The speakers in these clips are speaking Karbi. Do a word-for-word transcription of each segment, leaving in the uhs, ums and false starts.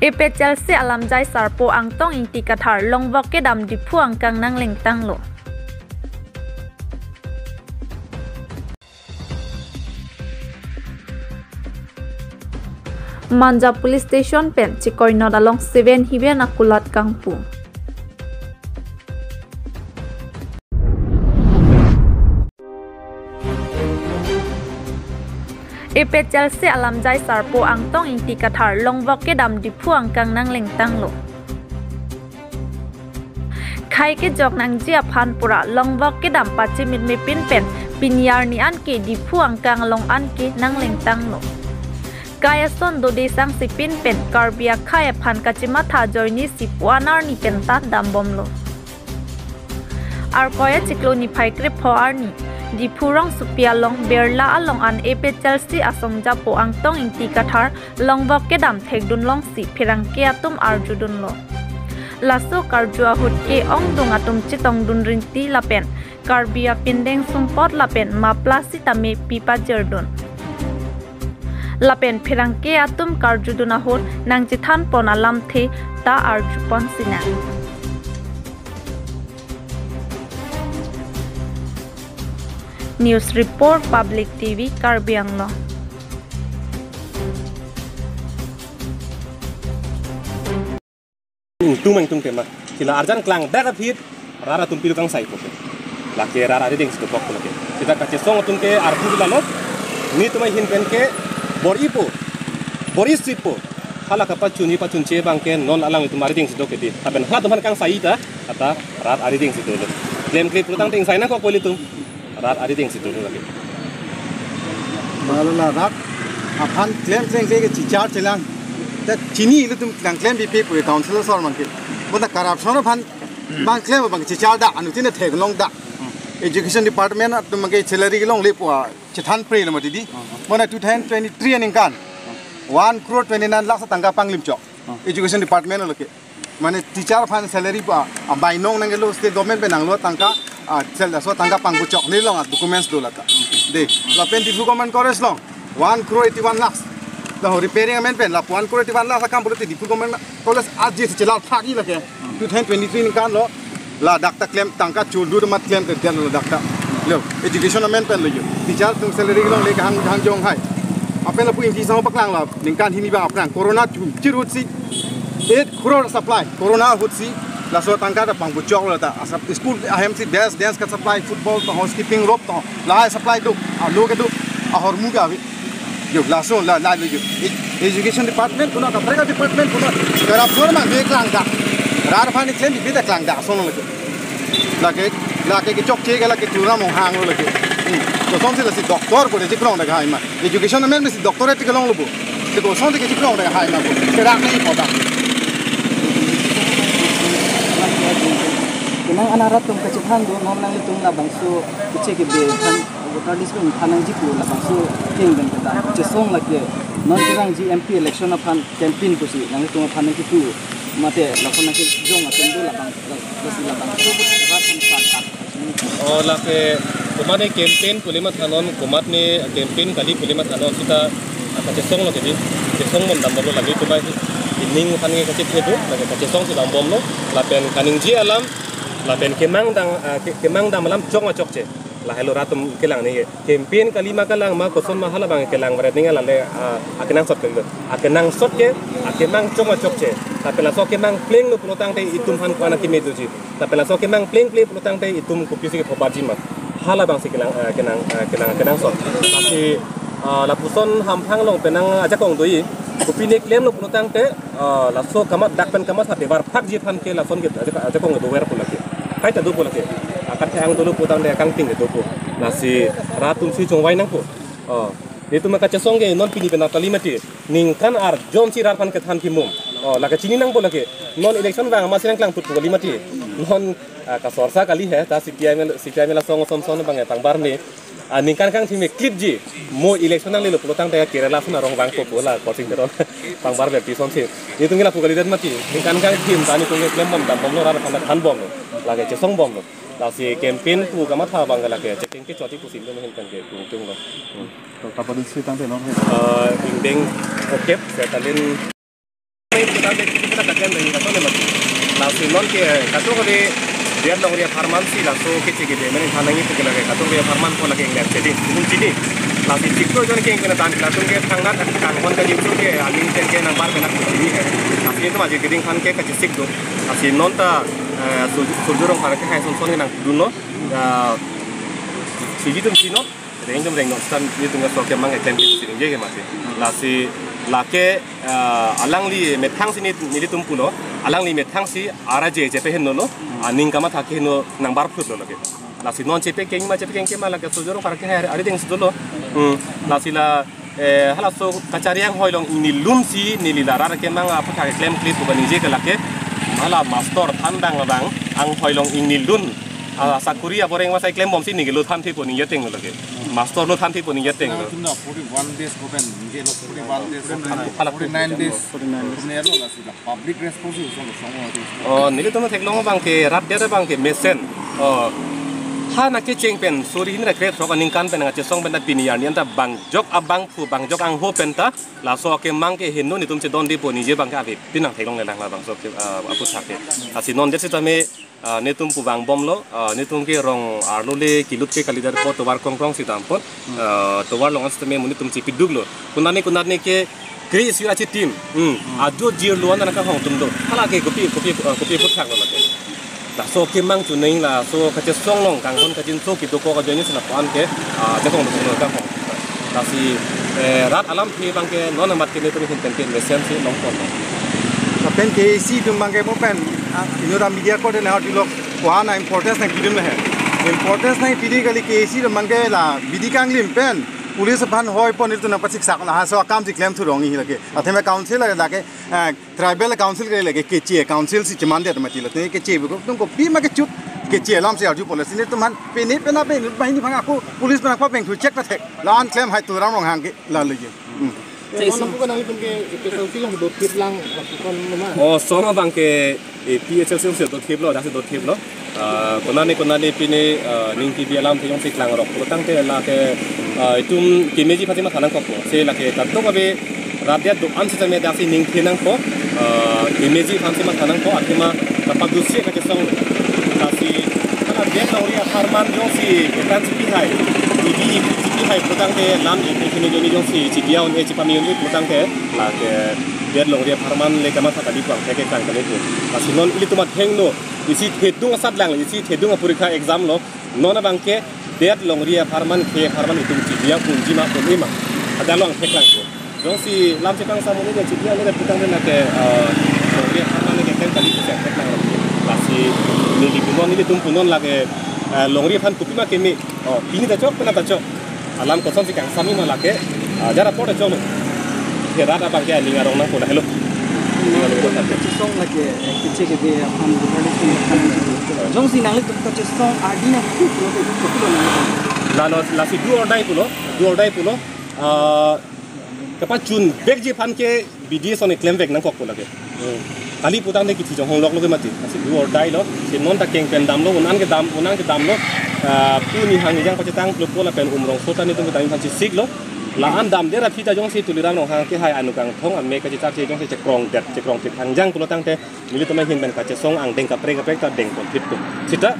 APHLC alamjai sarpo Angtong Ingti Kathar longvok kedam Diphu angkang nanglengtanglo. Manja Police Station pen chekoinot along seven hiven akulat kangpu. APHLC alamjai sarpo Angtong Ingti Kathar longvok kedam Diphu angkang nanglengtanglo. Khei kejok nangji aphan pura longvok kedam pachimitme pin pen pini arni an ke Diphu angkang along an ke nanglengtanglo. Khei ason dode sangsi pin pen Karbi akhei aphan kachimatha ajoine si pu-an arni pen ta dambomlo. Arkoi achiklo niphai krepho arni Diphu rongsopi along Birla along an APHLC asongjapo Angtong Ingti Kathar longvok kedam thekdun longsi pherangke atum arjudunlo. Laso karju ahut ke ongdung atum chetongdun rinti lapen Karbi apindeng sumpot lapen mapla sitame pi pajirdun. Lapen pherangke atum karjudun ahut nangchethanpon alamthe ta arjupon sinang. News Report, Public T V, Karbi Anglong. Ingtung mengtung tema. Sila arjan klang dak aphi rat atum piru kangsai po. Lake rat ari dengsi dokok lake. Sita kachesong atum ke arpu lalo. Netum ahin pen ke bor-ipo. Bor-isipo. Hala kapachun-i pachunche abang ke non alanglitum ari dengsi dok kedi. Lapen hala atum aphan kangsai ta, ata rat ari dengsi dolo. Klemkle pulotangte ingsai nangkok po ilitum. Rat ari dengsi dolo lake. Mala rat aphan klem klem ke chichar chelang. Ta chini ilitum klang klem bipi pu council asor abang ke. Bonta corruption aphan abang klem abang chichar da, anuttin theklong da. Education department atum abang ke salary kelongle pu chethanprelo mati di. Bonta two thousand twenty-three aningkan one crore twenty-nine lakhs tangka panglim chok. Education department lo ke. Mane teacher aphan salary pa, a, bainong nangkelo, state government pen nanglo tangka, a, sel-, so tangka pangbuchok nelong a documents do lata. De, lapen Diphu Government College along one crore eighty-one lakhs. Laho repairing amen pen la one crore eighty-one lakhs akam pulote Diphu Government College aji si chelal thak-i lake. Two thousand twenty-three aningkan lo, ladak ta klem tangka chulu mat klem ke lo dak ta. Lo, education amen pen lo yo. Teacher atum salary kelongle kahang, kahang jong hai. Lapen lapu Ingti Sangho paklang lo, ningkan hini abang aphrang. Corona chu, chirut si eight crore supply. Corona ahut si laso tangka ta pangbuchoklo ta. Asap school ahem si dance, dance ka supply, football to, housekeeping rope to. Lahai supply do, alo kedo, ahormu ke ave. Yo, laso la, la, yo. E-, education department punon, kaprek department punon, corruption ma me klang da. Rat aphan klem bipi ta klang da, ason lake. Lake, lake kechokche ke lake Tuliram Ronghang lo lake. Hmm. Kosonsi lasi doctor pule chiklong da hai ma. Education amen si doctorate kelonglo bo. Te kosonsi ke chiklong da hai ma bo. Kerak ni koda. Kenang anarat atum kachethan do, non nanglitum labangso keche kebe aphan, voter list pen than nangji pu labangso keng ben ketan. Chesong lake non kerangji M P election aphan campaign pusi nanglitum aphan nangkipu mate lapuson nangkejong atum do labang, la-, lasi labangso rat aphan sa tak. O lake komatne campaign pule mathanon, komatne campaign kali pule mathanon, sita, a, kachesong lo kedi, chesong bom dambomlo lake, komat ining aphan ke kachethe do, lake kachesong si dambomlo, lapen kaningje alam, lapen kemang dam, a, ke-, kemang dam alam chok ma chokche. Lahelo rat atum kelang ni ke. Campaign kali ma kalang ma koson ma hala abang kelang baret ning alale, a, akenangsot ke. Akenangsot ke, akemang chok ma chokche. Lapen laso kemang plenglo pulotangte itum aphan ko-an akeme doji. Lapen laso kemang plengple pulotangte itum kopisi kephobatji ma. Hala abang si kelang, a, kenang, a, kenang, kenangsot. Lasi, a, lapuson hamphang along penang ajakong do-i. Kopine klemlo pulotangte, ah, laso kamat dak pen kamatha tevar phakji aphan ke lason ke aja, ajakong dover pu lake. Kaita do pu lake. Akat ke ang dolo putangte kangting ke do pu. Lasi rat atum si chongvai nangpo. Oh, netum kachesong ke non pini pen kali mati. Ningkan arjom si rat aphan kethan kimum. Oh, lake chini nangpo lake. Non election vang masi nangklang put pu kali mati. Non, ah, kasorsa kali he, ta C P I M, C P I M la song som som abang pangbar ni. Ah, ningkan kangthim me clip ji. Mo election nanglelo pulotangte Kerala ason arong vangpo pu la Kosing Teron pangbar berpi sonsi. Netum ke lapu kalidet mati. Ningkan kangthim ta netum ke klem bom dambomlo, rat aphan thanbomlo. Lake chesong bomlo. Lasi campaign pu kamatha abang lake chekeng kechoti pusi lo mahin kan ke kungtung lo. Hmm. To kapadun si tangte non he. Ah, ingdeng okep setalin. Tangte kita kajan dari kato ne mati. Lasi non ke kato kali dia longri apharman si laso ke cek dia mene thanangi ke lagi kato dia apharman ko lagi nggak jadi. Belum sini. Lasi cik to jon ke kena tan langsung ke thangnat kanghon kajinso ke aning ten ke nangbar kena sini ke. Lasi itu masih geding kan ke kachisik do. Lasi non ta eh, sul- sulju rong para ke hai son son ke nangdunlo. Ya, siji tum sino. Reng tum reng non stan ni tum sok ke mang ke klem ke sini ke mati. Lasi lake eh, alangli methang si ni nelitum pulo, alangli methang si ara je chepe henlo, aning kamatha ke henlo nangbar phutlo lake. Lasi non chepe keng ma chepe keng ke ma lake sojoro para ke hari hari deng sudolo. Hmm. Lasi la eh, halaso kachari anghoi long ingnilun si neli la rat ke mang aphuthak klem klip bukan nije ke lake. Hala master than dang abang anghoi long ingnilun. Ah, sakuri aboreng masai klem bom si ningke lo than thepo ningje tenglo lake. Master lo than thepo ningje tenglo. Nang tum na forty-one days ko pen, ningke lo forty-one days. Hala forty-nine days. Forty-nine days. Tumne lo lasi la public response lo song song lo. Oh, nelitum theklong abang ke rat dia abang ke mesen. Oh. Ha na kecheng pen suri hini ra kre throk aningkan pen nangkachesong pen ta pini arni anta bangjok abangphu bangjok angho pen ta laso akemang ke henlo netum chedon dipo nije abang ke ave pinang theklong le lang la bangso ke ah, aphuthak ke. Lasi non det sitame ah, netum pu vang bomlo, ah, netum ke rong arlo le kilut ke kalidet po tovar krong krong si dam pon, ah, tovar long an sitame mo netum chipiduklo. Kunani kunani ke kre isi ra chitim. Hmm. Ajo jirlo an nangkahong atum do. Hala ke kopi kopi ah, kopi aphuthak lo lake. Laso akemang chuning laso kachesong long kanghon kajinso kedo ko kajo ni sila pan ke ah, jakong lo kanghon. Lasi eh, rat alamthe abang ke non amat ke netum hin pen ke mesen si long pon. Lapen K A C atum abang ke mo pen ah, inut amedia ko den hot ilok ko-an importance nangpidun he. Importance nangpidi kali K A C atum abang ke la bidi kanglim pen police aphan hoi pon ilitum nangpachiksak laso akam si klem thurong hi lake. Athema council lake lake eh, tribal council ke lake keche council si cheman det mati lo. Te keche bu tum kopima kechut keche alam si arju police netum aphan pini pena pe inut banghini abang ako police pen apa peng thu check pathek. La-an klem hai Tuliram Ronghang ke la lagi. Hmm. Te non isi apu ko nangtum ke P H L C along dothip lang lapuson nama. Oh, song abang ke eh, P H L C along si dothiplo, dak si dothiplo. Ah, konani konani pini ah, ning T V alamthe jongsi klangrok. Pulotangte lake ah, itum kemeji aphan si matha nangkokpo. Si lake kadokave rat dia do-an sitame dak si ning the nangpo. Ah, kemeji aphan si matha nangpo. Athema kapadusi kachesong. Lasi hala dia longri apharman jongsi ketan chipi hai. Ibi ibi chipi hai pulotangte lam ibi kini joni jongsi chipi aun he chipami un pulotangte lake dia longri apharman le kamatha kali puang theke kang kali pu. Lasi non ilitum athengno isi thedung asat lang isi thedung aporikha exam lo non abang ke det longri apharman ke apharman itum chipi a unji ma un-e ma. Ada long thek lang ko. Jongsi lam chepang samun ni chipi a ni putang den ke eh, longri apharman ke ken kali ke thek lang lo. Lasi neli pu non nelitum pu non lake eh, longri aphan kopima keme. Oh, pini ta chok pena ta chok. Alam kosonsi kangsam ma lake, ah, jara pore cholo. Ke rat abang ke aning arong nangpo na helo. Kachesong lake, eh, keche kebe aphan buhari si aphan. Jongsi nanglitum kachesong adi nangkok lo ke, kopi lo nangli. Lalo lasi do or die pulo, do or die pulo. Ah, kapachun vekji aphan ke bidi ason klemvek nangkokpo lake. Kali putangte kithi chonghong lok lo ke mati. Lasi do or die lo. Si non ta keng pen damlo, un-an ke dam, un-an ke damlo. Ah, pu ni hang ni jang pachetang kloppo lapen umrongso ta netum kedam aphan chisiklo. La-an damde ra aphi ta jongsi Tuliram Ronghang ke hai anu kangthong ame kachechar che jongsi chekrong det, chekrong thip hangjang pulotangte nelitum ahin pen kachesong angdeng kaprek kaprek ta deng pon thip pu. Sita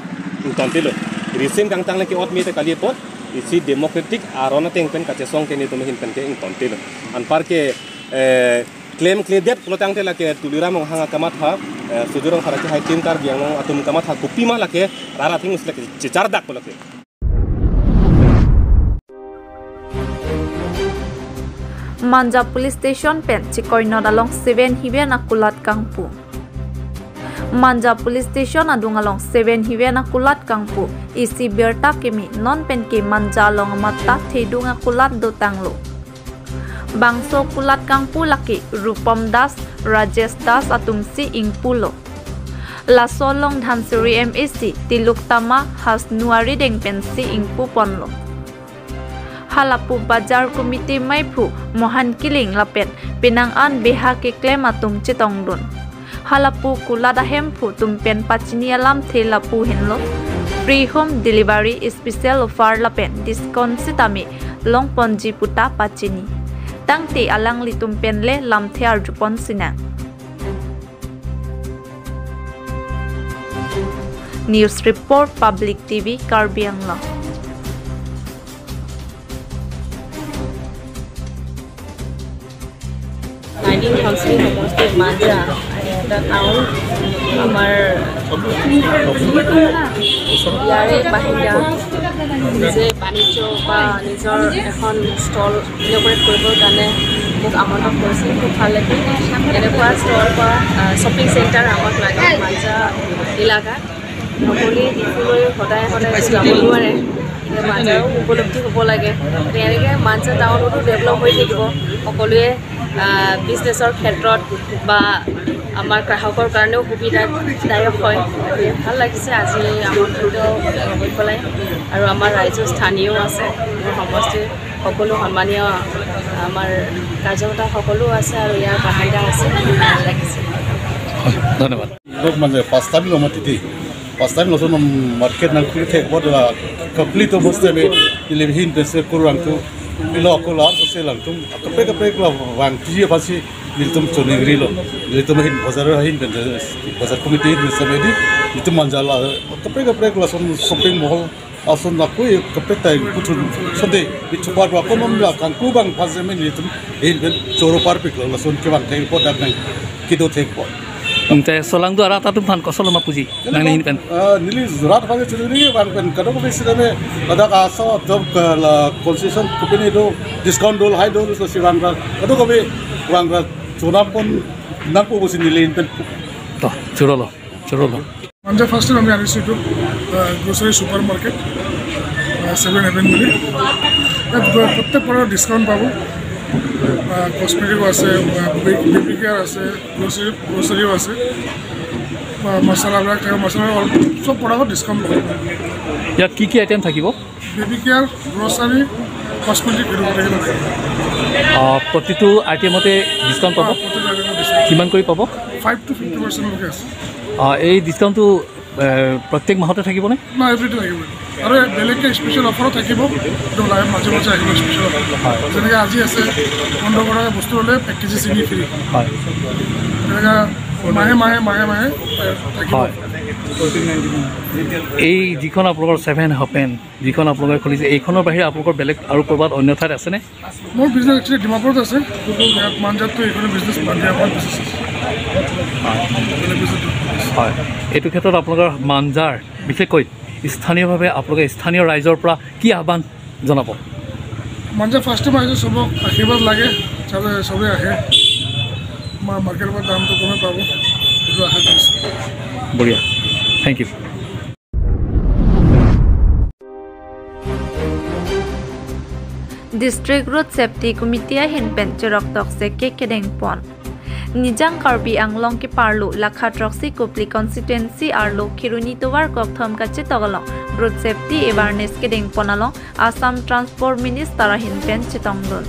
ingtontelo. Risim kangtang le ke-ot me te kali apot. Isi democratic aron ateng pen kachesong ke netum ahin pen ke ingtontelo. Anpar ke eh, klemkledet pulotangte lake Tuliram Ronghang akamatha, eh, sojoro para ke hai Team Karbi Anglong atum kamatha kopima lake rat atheng si lake chechardak pu lake. Manja Police Station pen chikoinot along seven hiven akulat kangpu. Manja Police Station adung along seven hiven akulat kangpu isi birta keme non pen ke Manja along amatta thedung akulat dotanglo. Bangso kulat kangpu lake Rupom Das, Rajesh Das atum si ingpulo. Laso along Dhansiri M A C Tilok Tama Hasnu arideng pen si ingpu ponlo. Halapu Bajar Committee meiphu Mohan Killing lapen penang an beha keklem atum chetongdun. Halapu kulat ahemphu atum pen pachini alamthe lapu henlo. Free home delivery, special offer lapen discount sitame longponji puta pachini. Tangte alanglitum pen le lamthe arjupon sinang. News Report, Public T V, Karbi Anglong. Nineteen council সমষ্টিৰ মাঞ্জা, এটা টাউন, আমাৰ ইয়াৰে বাসিন্দা নিজে বাণিজ্য বা নিজৰ এখন ষ্টল ইনঅপাৰেট কৰিবৰ কাৰণে মোক আমন্ত্ৰণ কৰিছিল। খুব ভাল লাগিল। এনেকুৱা ষ্টল বা, আহ, শ্বপিং চেণ্টাৰ আমাক লাগে মাঞ্জা এলেকাত। সকলোৱে ডিফুলৈ সদায় সদায় যাব নোৱাৰে, গতিকে মাঞ্জাও উপলব্ধি হ'ব লাগে। গতিকে এনেকে মাঞ্জা টাউনতো ডেভেলপ হৈ থাকিব। সকলোৱে, আহ, বিজনেছৰ ক্ষেত্ৰত বা আমাৰ গ্ৰাহকৰ কাৰণেও সুবিধাদায়ক হয়। গতিকে ভাল লাগিছে আজি আমন্ত্ৰিত হৈ পেলাই। আৰু আমাৰ ৰাইজৰ স্থানীয় আছে, মোৰ সমষ্টিৰ সকলো সন্মানীয় আমাৰ কাৰ্যকৰ্তা সকলো আছে আৰু ইয়াৰ বাসিন্দা আছে। ভাল লাগিছে। হয়, ধন্যবাদ। Rok manja pas time lo mati ti. Pas time lo so nom market nangkuli thek bot la kapli to boste me ili hin pese kurang tu ilo ko la so se lang tum kaprek kaprek la vang ti aphansi nelitum choningri lo. Nelitum hin bazar hin pen bazar committee hin se me di nelitum manja la kaprek kaprek lason shopping mall ason la koi kaprek tai kuthun sonde bichupat wa konom la kangku bang phase me nelitum hin pen choro parpik lo lason kevang thek bot dak nang kedo thek bot. Ante solang do arat atum aphan kosolo ma puji nang hin pen. Ah, neli rat aphan choningri vang pen kadokave sitame ladak aso dok la concession kupini do discount do lahai do so si vang ra kadokave vang ra chonam pon nangpo pusi neli hin pen. To, choro lo, choro lo. Manja first time আমি আনিছোঁ এইটো, আহ, grocery super market, আহ, seven heaven বুলি। ইয়াত গ-, প্ৰত্যেক প্ৰডাক্টত ডিছকাউণ্ট পাব। আহ, কছমেটিকো আছে, আহ, বে-, বেবী কেয়াৰ আছে, গ্ৰ'চাৰী, গ্ৰ'চাৰীও আছে। আহ, মছলাবিলাক থাকে, মছলা অল-, চব প্ৰডাক্টত ডিছকাউণ্ট পাব। ইয়াত কি কি আইটেম থাকিব? বেবী কেয়াৰ, গ্ৰ'চাৰী, কছমেটিক, এইটো গোটেইখিনি থাকিব। আহ, প্ৰতিটো আইটেমতে ডিছকাউণ্ট পাব? অ, প্ৰতিটো আইটেমত ডিছকাউণ্ট। কিমান কৰি পাব? ফাইভ টু ফিফটি পাৰ্চেণ্টলৈকে আছে। আহ, এই ডিছকাউণ্টটো, আহ, প্ৰত্যেক মাহতে থাকিবনে? নাই, এভৰিডে থাকিব। আৰু বেলেগকৈ স্পেচিয়েল অফাৰো থাকিব, একদম লাইভ মাজে মাজে আহিব স্পেচিয়েল অফাৰ। হয়। যেনেকৈ আজি আছে, পোন্ধৰশ টকা বস্তু ল'লে এক কেজি চেনি ফ্ৰী। হয়। তেনেকৈ মাহে মাহে, মাহে মাহে, এ, থাকিব। হয়। এই যিখন আপোনালোকৰ ছেভেন হেভেন, যিখন আপোনালোকে খুলিছে, এইখনৰ বাহিৰে আপোনালোকৰ বেলেগ আৰু ক'ৰবাত অন্য ঠাইত আছেনে? মোৰ বিজনেছ একচুৱেলি ডিমাপুৰত আছে, কিন্তু ইয়াত মাঞ্জাততো এইখনে বিজনেছ, মাঞ্জা এখন বিজনেছ আছে। বেলেগ বিজনেছ হয়। এইটো ক্ষেত্ৰত আপোনালোকৰ মাঞ্জাৰ বিশেষকৈ স্থানীয়ভাৱে আপোনালোকে স্থানীয় ৰাইজৰ পৰা কি আহ্বান জনাব? মাঞ্জা ফাৰ্ষ্ট টাইম আহিছোঁ, চবক আশীৰ্বাদ লাগে, চবে, চবে আহে। মা-, মাৰ্কেটৰ পৰা দামটো কমে পাব, সেইটো আশা কৰিছোঁ। বঢ়িয়া, thank you. District Road Safety Committee ahin pen chirok toksek ke kedengpon. Nijang Karbi Anglong keparlo lakha throksi Kopili constituency arlo Kheroni tovar kokthom kachetok along road safety awareness kedengpon along Assam Transport Minister ahin pen chetongdun.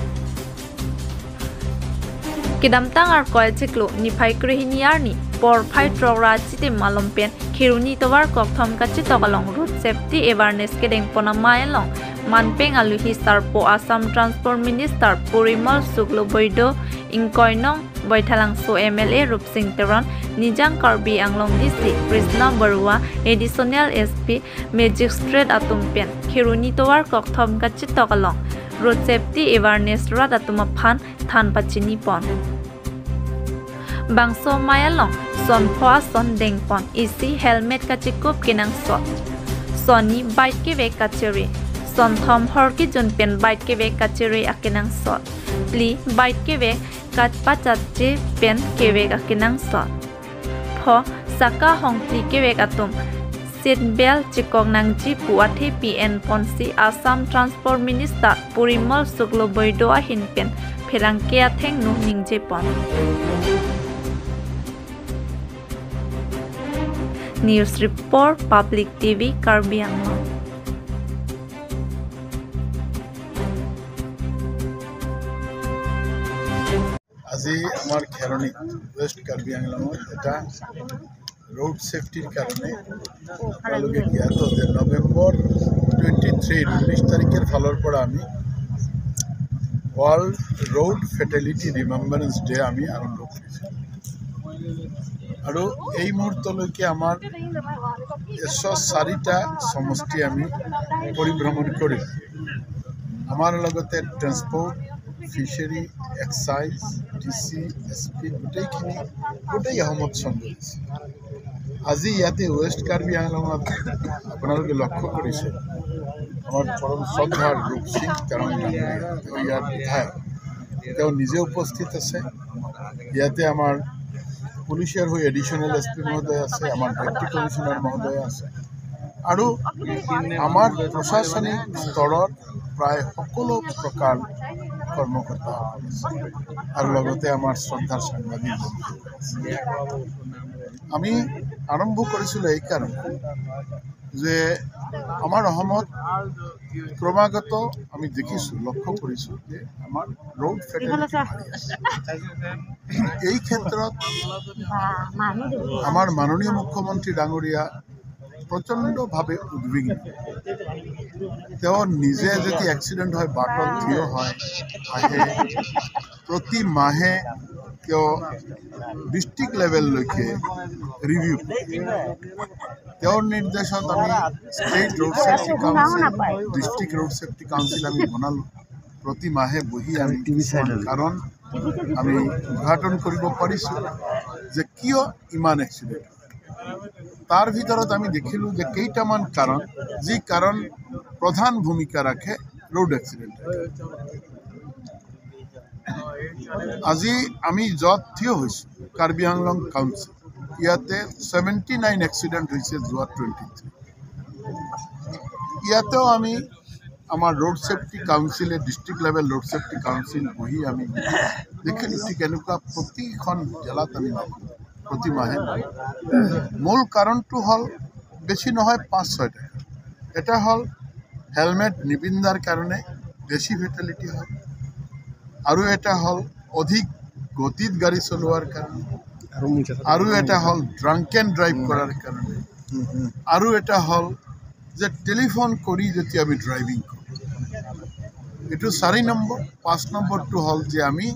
Kedamtang Arkoi chiklo niphai krehini arni porphai throk ra chitim malom pen Kheroni tovar kokthom kachetok along road safety awareness kedengpon amei along manpeng aluhi sarpo Assam Transport Minister Porimol Shukla Boido, ingkoi nong Baithalangso M L A Rupsing Teron, Nijang Karbi Anglong D C Krishna Baruah, Additional S P, Magistrate atum pen Kheroni tovar kokthom kachetok along road safety awareness rat atum aphan than pachinipon. Bangso amei along son pho ason dengpon, isi helmet kachekup kenangsot, sonni bike kevek kachere, son thom hor kejun pen bike kevek kachere akenangsot, phli bike kevek kachepachatche pen kevek akenangsot, pho sakka hongphli kevek atum seat belt chekok nangji pu athepi enponsi Assam Transport Minister Porimol Shukla Boido ahin pen pherangke athengno ningjepon. News Report, Public T V, Karbi Anglong. আজি আমাৰ খেৰণিত ৱেষ্ট কাৰ্বি আংলঙত এটা ৰোড ছেফটিৰ কাৰণে আপোনালোকে জ্ঞাত যে নৱেম্বৰ টুৱেণ্টি থ্ৰী, ঊনৈছ তাৰিখৰ ফালৰ পৰা আমি ৱৰ্ল্ড ৰোড ফেটেলিটি ৰিমেম্বাৰেন্স ডে আমি আৰম্ভ কৰিছোঁ। আৰু এই মুহূৰ্তলৈকে আমাৰ এশ চাৰিটা সমষ্টি আমি পৰিভ্ৰমণ কৰিম। আমাৰ লগতে ট্ৰেন্সপৰ্ট, ফিচাৰী, excise, D C, S P, গোটেইখিনি, গোটেই অসমত চম্ভালিছে। আজি ইয়াতে ৱেষ্ট কাৰ্বি আংলঙত আপোনালোকে লক্ষ্য কৰিছে, আমাৰ পৰম শ্ৰদ্ধাৰ ৰূপসিং তেৰণ ডাঙৰীয়া, তেওঁ ইয়াৰ বিধায়ক, তেওঁ নিজে উপস্থিত আছে। ইয়াতে আমাৰ পুলিচৰ হৈ এডিশ্যনেল এছ পি মহোদয় আছে, আমাৰ ডেপুটি কমিশ্যনাৰ মহোদয় আছে, আৰু আমাৰ প্ৰশাসনিক স্তৰত প্ৰায় সকলো প্ৰকাৰ কৰ্মকৰ্তা আছে, আৰু লগতে আমাৰ শ্ৰদ্ধাৰ সাংবাদিক বন্ধু আছে। আমি আৰম্ভ কৰিছিলোঁ এই কাৰণে যে আমাৰ অসমত ক্ৰমাগত আমি দেখিছোঁ, লক্ষ্য কৰিছোঁ যে আমাৰ ৰোড ফেটেলিটি বাঢ়ি আছে। এই ক্ষেত্ৰত আমাৰ মাননীয় মুখ্যমন্ত্ৰী ডাঙৰীয়া প্ৰচণ্ডভাৱে উদ্বিগ্ন। তেওঁ নিজে যদি এক্সিডেণ্ট হয়, বাটত থিয় হয়, আহে, প্ৰতি মাহে তেওঁ ডিষ্ট্ৰিক্ট লেভেললৈকে ৰিভিউ। তেওঁৰ নিৰ্দেশত আমি state road safety council, district road safety council আমি বনালোঁ। প্ৰতি মাহে বহি আমি কিছুমান কাৰণ আমি উদ্ঘাটন কৰিব পাৰিছোঁ যে কিয় ইমান এক্সিডেণ্ট। তাৰ ভিতৰত আমি দেখিলোঁ যে কেইটামান কাৰণ, যি কাৰণ প্ৰধান ভূমিকা ৰাখে ৰোড এক্সিডেণ্ট। আজি আমি য'ত থিয় হৈছোঁ, কাৰ্বি আংলং কাউন্সিল, ইয়াতে ছেভেণ্টি নাইন এক্সিডেণ্ট হৈছে যোৱা টুৱেণ্টি থ্ৰী। ইয়াতেও আমি আমাৰ ৰোড ছেফটি কাউন্সিলে, district level road safety council বহি আমি দেখিলোঁ ঠিক এনেকুৱা প্ৰতিখন জিলাত আমি দেখোঁ প্ৰতি মাহে। মূল কাৰণটো হ'ল বেছি নহয়, পাঁচ ছয়টা। এটা হ'ল হেলমেট নিপিন্ধাৰ কাৰণে বেছি ফেটেলিটি হয়, আৰু এটা হ'ল অধিক গতিত গাড়ী চলোৱাৰ কাৰণে, আৰু এটা হ'ল ড্ৰাংক এণ্ড ড্ৰাইভ কৰাৰ কাৰণে, আৰু এটা হ'ল যে টেলিফোন কৰি যেতিয়া আমি ড্ৰাইভিং কৰোঁ, এইটো চাৰি নম্বৰ। পাঁচ নম্বৰটো হ'ল যে আমি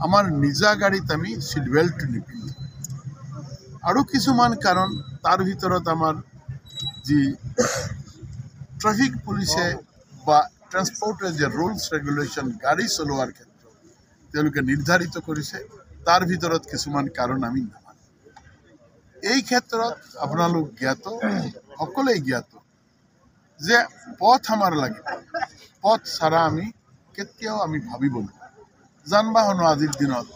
আমাৰ নিজা গাড়ীত আমি চিট বেল্ট নিপিন্ধো। আৰু কিছুমান কাৰণ, তাৰ ভিতৰত আমাৰ যি ট্ৰেফিক পুলিচে বা ট্ৰেন্সপৰ্টে যে ৰুলছ ৰেগুলেশ্যন গাড়ী চলোৱাৰ ক্ষেত্ৰত তেওঁলোকে নিৰ্ধাৰিত কৰিছে, তাৰ ভিতৰত কিছুমান কাৰণ আমি নামানো। এই ক্ষেত্ৰত আপোনালোক জ্ঞাত, সকলোৱে জ্ঞাত যে পথ আমাৰ লাগিব, পথ ছাড়া আমি কেতিয়াও আমি ভাবিব নোৱাৰোঁ। যান বাহনো আজিৰ দিনত,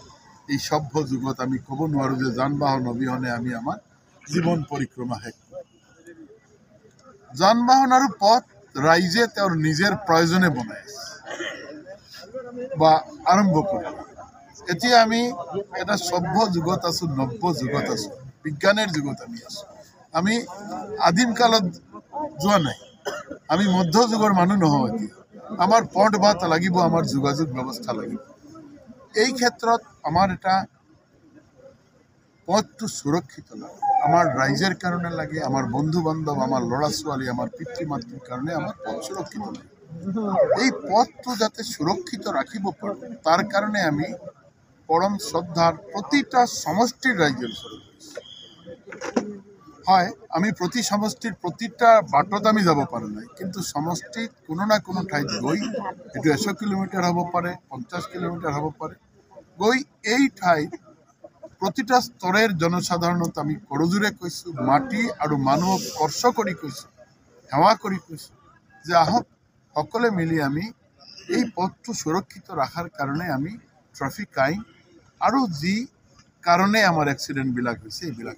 এই সভ্য যুগত আমি ক'ব নোৱাৰোঁ যে যান বাহন অবিহনে আমি আমাৰ জীৱন পৰিক্ৰমা শেষ কৰিম। যান বাহন আৰু পথ ৰাইজে তেওঁৰ নিজৰ প্ৰয়োজনে বনাই আছে বা আৰম্ভ কৰে। এতিয়া আমি এটা সভ্য যুগত আছোঁ, নব্য যুগত আছোঁ, বিজ্ঞানৰ যুগত আমি আছোঁ। আমি আদিম কালত যোৱা নাই, আমি মধ্য যুগৰ মানুহ নহওঁ। এতিয়া আমাৰ পথ বাট লাগিব, আমাৰ যোগাযোগ ব্যৱস্থা লাগিব। এই ক্ষেত্ৰত আমাৰ এটা পথটো সুৰক্ষিত লাগে, আমাৰ ৰাইজৰ কাৰণে লাগে, আমাৰ বন্ধু বান্ধৱ, আমাৰ ল'ৰা ছোৱালী, আমাৰ পিতৃ মাতৃৰ কাৰণে আমাৰ পথ সুৰক্ষিত লাগে। এই পথটো যাতে সুৰক্ষিত ৰাখিব পাৰোঁ, তাৰ কাৰণে আমি পৰম শ্ৰদ্ধাৰ প্ৰতিটা সমষ্টিৰ ৰাইজৰ ওচৰত গৈছোঁ। হয়, আমি প্ৰতি সমষ্টিৰ প্ৰতিটা বাটত আমি যাব পৰা নাই, কিন্তু সমষ্টিত কোনো না কোনো ঠাইত গৈ, এইটো এশ কিলোমিটাৰ হ'ব পাৰে, পঞ্চাছ কিলোমিটাৰ হ'ব পাৰে, গৈ এই ঠাইত প্ৰতিটা স্তৰৰ জনসাধাৰণক আমি কৰজোৰে কৈছোঁ, মাতি আৰু মানুহক স্পৰ্শ কৰি কৈছোঁ, সেৱা কৰি কৈছোঁ যে আহক, সকলোৱে মিলি আমি এই পথটো সুৰক্ষিত ৰখাৰ কাৰণে আমি ট্ৰেফিক আইন আৰু যি কাৰণে আমাৰ এক্সিডেণ্টবিলাক হৈছে, এইবিলাক